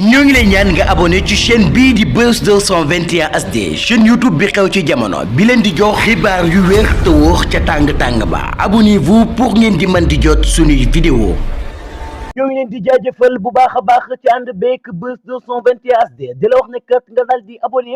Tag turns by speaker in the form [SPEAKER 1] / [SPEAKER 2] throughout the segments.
[SPEAKER 1] ñoo ngi lay ñaan nga abonné ci chaîne bii di Buzz 221 HD chaîne YouTube bi xew ci jamono bi leen di jox xibaar yu wér te wóor ca tàng-tàng ba abonnez-vous pour ngeen di mën di jot suñuy vidéo ñoo ngi leen di jaajëfal bu baax a baax ci ànd beek Buzz 221 HD di la wax ne kat nga daal di abonné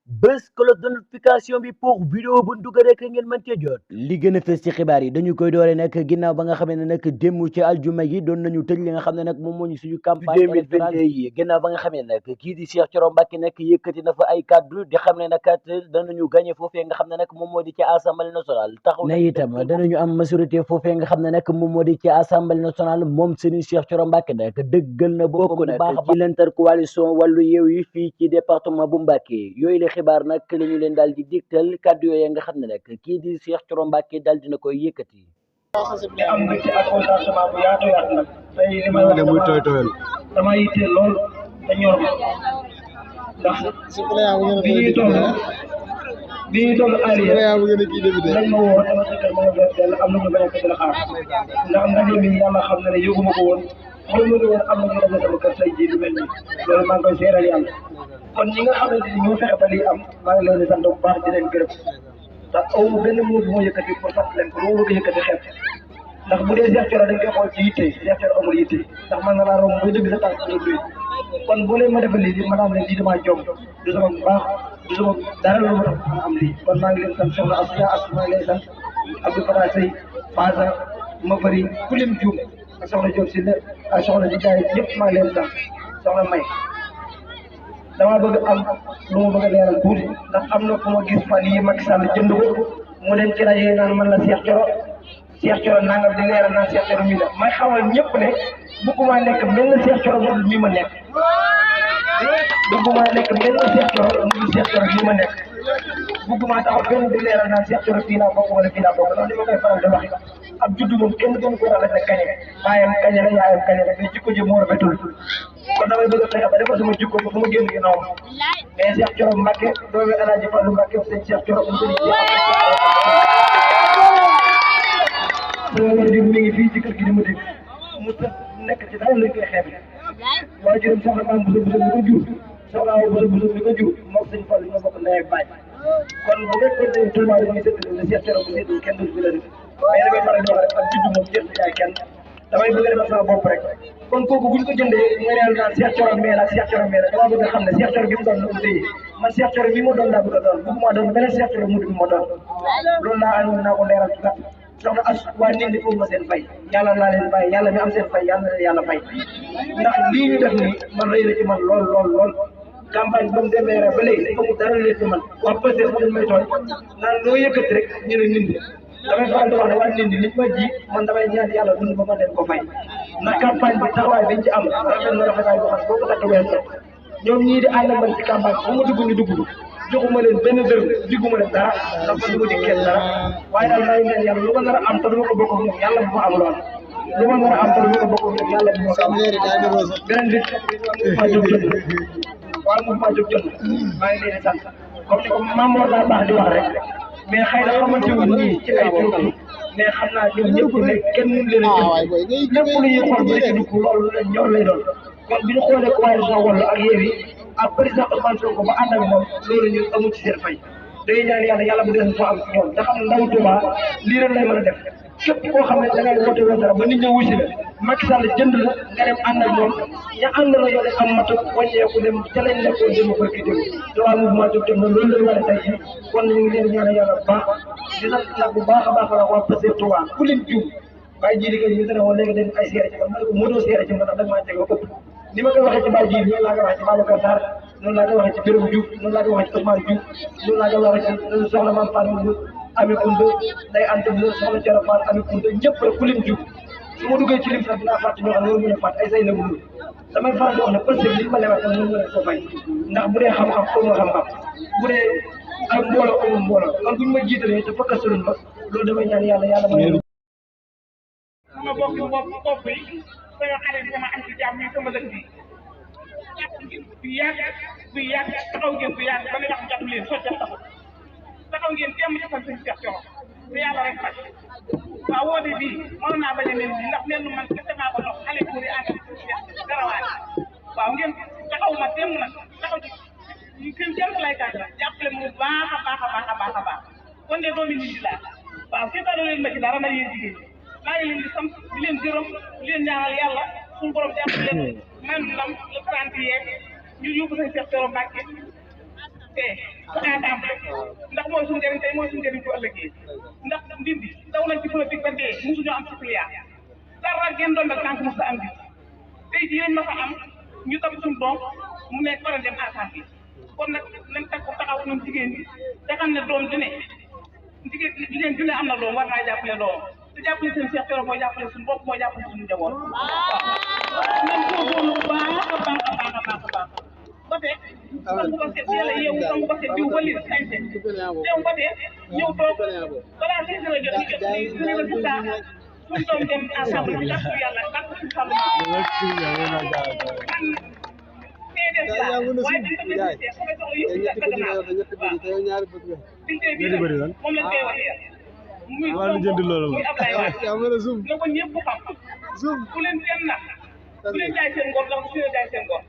[SPEAKER 1] bës cloche de notification bi pour vidéo bu dugg rek ngeen mën cee jot li gën a fës ci xibaar yi dañu koy doore nag ginnaaw ba nga xam ne nag démb ci aljuma yi doon nañu tëj li nga xam ne nag moom moo ñu suñu campagne électorale yi ginnaaw ba nga xam ne nag kii di Cheikh Thioro Mbacké nag yëkkati na fa ay kaddu di xam ne nag kat danañu gagné foofee nga xam ne nag moom moo di ci assemblée nationale taxaw na itam danañu am majorité foofee nga xam ne nag moom moo di ci assemblée nationale moom Serigne Cheikh Thioro Mbacké nag dëggal na bokk nag ci l'intercoalition wàllu Yewwi fii ci département bu Mbacké yooyu xibaar nag la ñu leen daal di digtal kàddu yooyu nga xam ne nag kii di Cheikh Thioro Mbacké daal dina koy yëkkati.
[SPEAKER 2] te am nga ci ak contentement bu yaatu yaatu nag tey li may wax dama yitte lool te ñor ma ndax bi ñuy toll Aliou lañ ma woo dama fekkal ma nga dell am nañu bañ a fekk la xaar ndax ndaje mi yàlla xam na ne yëguma ko woon mooy mu woon am nañu rajo sama kër tey jii lu mel nii loolu maa ngi koy seeral yàlla kon ñi nga xamante ni ñoo fexe ba lii am maa ngi leen di sant bu baax di leen gërëm ndax aw benn mot bu ma yëkkati pour sant leen ko lu ma bëgg a yëkkati xeeb ndax bu dee Cheikh Thioro dañ koy xool ci yitte Cheikh Thioro amul yitte ndax man na laa romb muy dëgg sa tànk nga duy kon boo leen ma defal lii di ma naan leen lii damaa jom du sama baax du sama dara lu ma tax mën a am lii kon maa ngi leen sant soxna Asou maa ngi leen sant Abdou Fatah Sey Fasa ma bëri ku lim juum ak soxna Diop si ne ak soxna di jaay ñëpp maa ngi leen sant soxna May dama bëgg am lu ma bëgg a leeral tuuti ndax am na ku ma gis fan yi Macky Sall jënd ko mu dem ci rajo yi naan man la Cheikh Thioro nangam di leeral naan Cheikh Thioro mii la may xamal ñëpp ne bëgguma nekk benn Cheikh Thioro mu dul mi ma nekk bëgguma nekk benn Cheikh Thioro mu dul Cheikh Thioro mi ma nekk bëgguma taxaw benn di leeral naan Cheikh Thioro fii laa bokk wala fii laa bokk loolu li ma koy faral di wax ab juddu moom kenn gën ko rafet na kañe baayam kañe la yaayam kañe la mais jikko ji moo rafetul kon damay bëgg a fexe ba defal sama jikko ba fu ma génn ginnaaw mais Cheikh Thioro Mbacké doomu El Hadji Fallou Mbacké sëñ Cheikh Thioro mi ngi fii ci kër gi di ma dégg mu nekk ci dara lañ koy xeebe waaye juróom soxna maam Bousso Bousso mi ko jur soxna Awa Bousso Bousso mi ko jur moom sëñ Fall ñoo bokk ndey ak baay kon bu fekkoon ne tout le monde dañuy séddale ne Cheikh Thioro bu séddale kenn du fi la def mais damay faral di wax rek ak juddu moom jël jaay kenn damay bëgg a defal sama bopp rek kon kooku buñ ko jëndee nga neel naan Cheikh Thioro mee la Cheikh Thioro mee la dama bëgg a xam ne Cheikh Thioro bi mu doon lu téye man Cheikh Thioro bi ma doon laa bëgg a doon bëgguma doon beneen Cheikh Thioro mu dul ma doon loolu laa àndoon naa ko leeral ci soxna as waa nit ñi ma seen fay yàlla naa leen fay yàlla mi am seen fay yàlla na leen yàlla fay ndax lii ñu def nii man rëy na ci man lool campagne ba mu demee ba léegi amul dara leen ci man waa peut-être sax dañ may tooñ naan loo yëkkati rek ñu ne nit ñi damay faral di wax ne waa nit ñi liñ ma ji man damay ñaan yàlla dund ba ma leen ko fay ndax campagne bi taxawaay biñ ci am rafet na rafetaay boo xam boo ko takk weer ñoom ñii di ànd ak man ci campagne bu ma dugg ñu dugg joxuma leen benn dërëm digguma leen dara ndax man du ma dig kenn dara waaye daal maa ngi ñaan yàlla lu ma nar a am te du ma ko bokk ak ñoom yàlla bu ma am lool lu ma nar a am te du ma ko bokk ak ñoom yàlla bu ma ko am beneen bi maa jóg jot waaye moom maa jóg jot maa ngi leen di sant comme ni ko Mamour daa baax di wax rek mais xëy na xamante wuñ nii ci ay tur mais xam naa ñoom ñëpp ne kenn mënu leen a jëm lépp lu ñuy xool ba ci dugg loolu leen ñor lay doon kon bi ñu xoolee coalition Wallu ak Yewwi ak président Ousmane Sonko ba ànd ak moom loolu ñun amul ci seen fay day ñaan yàlla bu des fa am ci ñoom te xam ne ndaw Touba lii rek lay mën a def képp koo xam ne da ngay woote woo dara ba nit ñi wusi la Macky Sall jënd la nga dem ànd ak ñoom ña ànd la yoo am matu wàññeeku dem ca lañ nekkoon dem ba kii dem te waa mouvement jóg dem na loolu lañ war a tey jii kon ñu ngi leen di ñaan yàlla bu baax di sant nag bu baax a baax la waa Pastef Touba ku leen juum bàyyi ji liggéey ñu ne woon léegi dañ ay seere ci man ma ne ko mënoo seere ci man ndax dag maa teg ëpp ni ma koy waxee ci Baye Djili noonu laa koy waxee ci Babacar Sarr noonu laa koy waxee ci Birame Diouf noonu laa koy waxee ci Ousmane Diouf noonu laa koy waxee ci soxna Mame Fatou Ami Kounta day ante soxna Thioro Fall Ami Kounta ñëpp rek ku lim Diouf su ma duggee ci lim sax dinaa fàtte ñoo xam ne war mën a fàtte ay say na wul damay faral di wax ne parce que li ma lewat tam mënu ma leen ko fay ndax bu dee xam-xam amul xam-xam bu dee ak mbooloo amul mbooloo kon buñu ma jiitalee te fakka sëluñ ma loolu damay ñaan yàlla ma
[SPEAKER 3] sama bopp yi sama xarit sama am ci jàmm yi sama dëkk bi yàgg taxaw ngeen bu yàgg ba nga wax jàpp leen soo taxaw ngeen temm ci fan suñu Cheikh Thioro te yàlla rek faj waaw woote bii mën naa bañ a mel nii ndax mel nu man kese maa ko dox xale góor yi ànd ak dara waay waaw ngeen taxaw ma temm nag taxaw ci seen jëm lay kàttan jàppale mu baax a baax a baax a baax a baax kon de doomi nit di laa waaw seetaanoo leen ma ci dara nag yéen jigéen ñi maa ngi leen di sant di leen gërëm di leen ñaanal yàlla suñu borom jàppale leen man ndam le 30 ñu yóbbu seen Cheikh Thioro Mbacké te ensemble ndax mooy suñu njëriñ tey mooy suñu njëriñ bu ëllëgee ndax ndindi daw nañ ci politique ba dee mosuñoo am suppléant dara ngeen doon nag tànk mosu am bi tey jii lañ ma fa am ñu tam suñu doom mu nekk war a dem ensemble kon nag nañ takku taxaw ñun jigéen ñi te xam ne doom dine jigéen dine am na doom war naa jàppale doom te jàppale seen Cheikh Thioro mooy jàppale suñu bopp mooy jàppale suñu njaboot waaw nañ góorgóorlu bu baax a baax a baax a baax a baax ba tey sangu ba set teel a yeewu sangu ba set diw ba lis sañse teew ba tey ñëw toog balaa six heures jot ñu jot ni résultat suñu doom dem ensemble ndax yàlla ndax suñu sàmm man tey def saa waaye dañ ko décidé sama soxla yëpp la dëgg naa waaw moom lañ koy waxee muy muy Ablaye Wade na ko ñëpp xam ku leen seen nax ku leen jaay seen ngor ndax su leen jaay seen ngor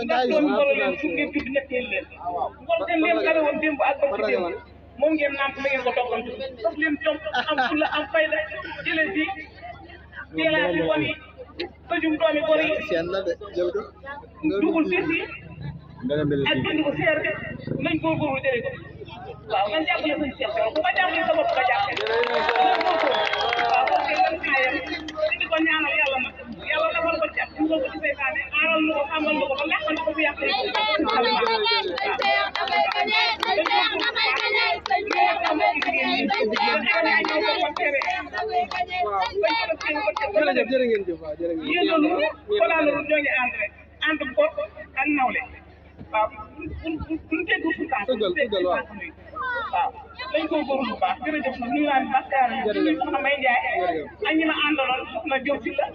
[SPEAKER 3] ndax doon ngoro leen su ngeen judd ñetteel leen ngor seen leen gare woon démb ak ba ci démb moom ngeen naan ma ngeen ko toppantu daf leen jom am fulla am fayda jëlee si teelaa si bon yi tëjum doomi gor yi dugul fii si ak jënd ko seer de nañ góorgóorlu jëlee ko waaw man jàppale sëñ Cheikh Thioro bu ma jàppale sa bopp nga jàppale waaw parce que lan kaayam di ko ñaanal yàlla nag yàlla defal ko jàpp mu ko ci seytaane aaral na ko xamal na ko ba làqal ko fi yàqee yéen loolu kolaa loolu ñoo ngi ànd rek ànd bor ak nawle waaw duñ teggu suñu tànk waaw lañ ko góorlu bu baax jërëjëf nag ñu naan Baskar ñu soxna May Ndiaye ak ñi ma àndaloon soxna Diop si la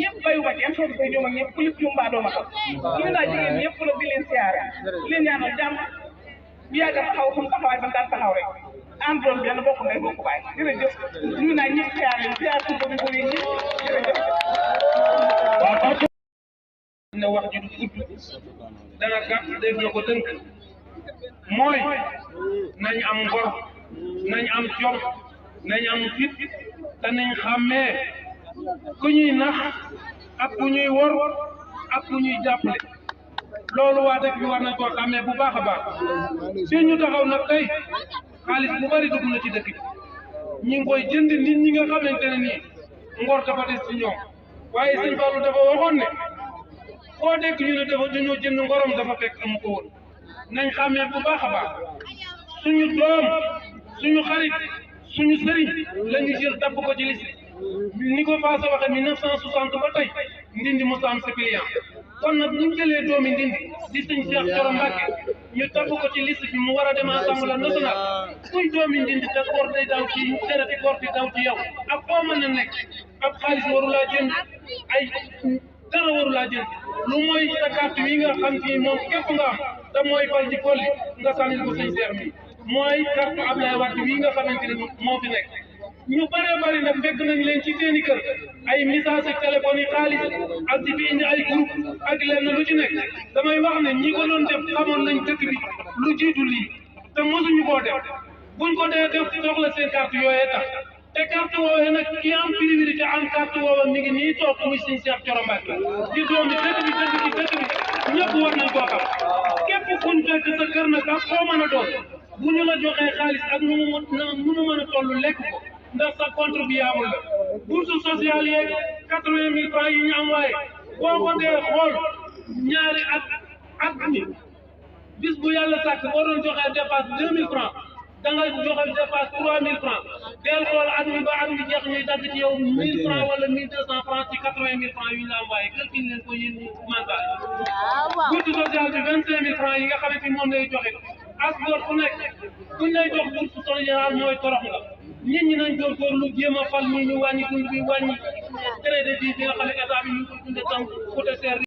[SPEAKER 3] ñëpp bayuma kenn soo koy ñoom ak ñëpp ku lépp jumbaa dooma xam ñu naa jigéen ñëpp la di leen siyaare di leen ñaanal jàmm ñu yàgg a taxaw suñu taxawaay ba daan taxaw rek àndoon benn bokk ndey bokk baay jërëjëf ñu naa ñëpp siyaare siyaare su bëri bëri ñëpp jërëjëf
[SPEAKER 4] ne wax ji du gudd dana gàtt dégg na ko tënk mooy nañ am ngor nañ am jom nañ am fit te nañ xàmmee ku ñuy nax ak ku ñuy wor ak ku ñuy jàppale loolu waa dëkk bi war nañ koo xàmmee bu baax a baax fii ñu taxaw nag tey xaalis bu bari dugg na ci dëkk bi ñi ngi koy jënd nit ñi nga xamante ne nii ngor dafa des ci ñoom waaye sëñ Fallou dafa waxoon ne koo dégg ñu ne dafa dañoo jënd ngorom dafa fekk amu ko woon nañ xàmmee bu baax a baax suñu doom suñu xarit suñu sëriñ la ñu jël tabb ko ci liste ni ko Faasa waxe 1960 ba tey ndindi mos am suppléant kon nag bu ñu jëlee doomi ndindi di sëñ Cheikh Thioro Mbacké ñu tabb ko ci liste bi mu war a dem Assemblée nationale kuy doomi ndindi te góor day daw ci terati góor di daw ci yow ak foo mën a nekk ab xaalis waru laa jënd ay dara waru laa jënd lu mooy sa carte yi nga xam ci moom képp nga am te mooy fal ci folli nga sànnil ko sëñ Cheikh mi mooy carte Ablaye Wade wi nga xamante ne moo fi nekk ñu bëree bëri nag fekk nañ leen ci seeni kër ay message ak téléphone yi xaalis ak di fi indi ay groupe ak lenn lu ci nekk damay wax ne ñi ko doon def xamoon nañ dëkk bi lu jiitu lii te mosuñu koo def buñ ko dee def soxla seen carte yooyee tax te carte woowee nag ki am priorité am carte woowa mi ngi nii toog muy sëñ Cheikh Thioro Mbacké di doomi dëkk bi ñëpp war nañ koo xam képp kuñ fekk sa kër nag ak foo mën a doon bu ñu la joxee xaalis ak nu mu mën a toll lekk ko ndax sa contribuable la bourse sociale yeeg 80 000 francs yi ñu am waaye boo ko dee xool ñaari at mi bis bu yàlla sàkk boo doon joxee dépasse 2000 francs da nga joxe dépasse 3000 francs del xool at mi ba at mi jeex ñuy dagg ci yow 1000 francs wala 1200 francs ci 80 000 francs yu ñu la am waaye calcule leen ko yéen mental bourse sociale bi 25 000 francs yi nga xamante ni moom lay joxe as góor fu nekk buñ lay jox bourse sociale mooy torox nga nit ñi nañ góorgóorlu jéem a fal ñi ñu wàññi dund bi wàññi traité bi nga xam ne état bi ñu ngi ko dundee tam côté serre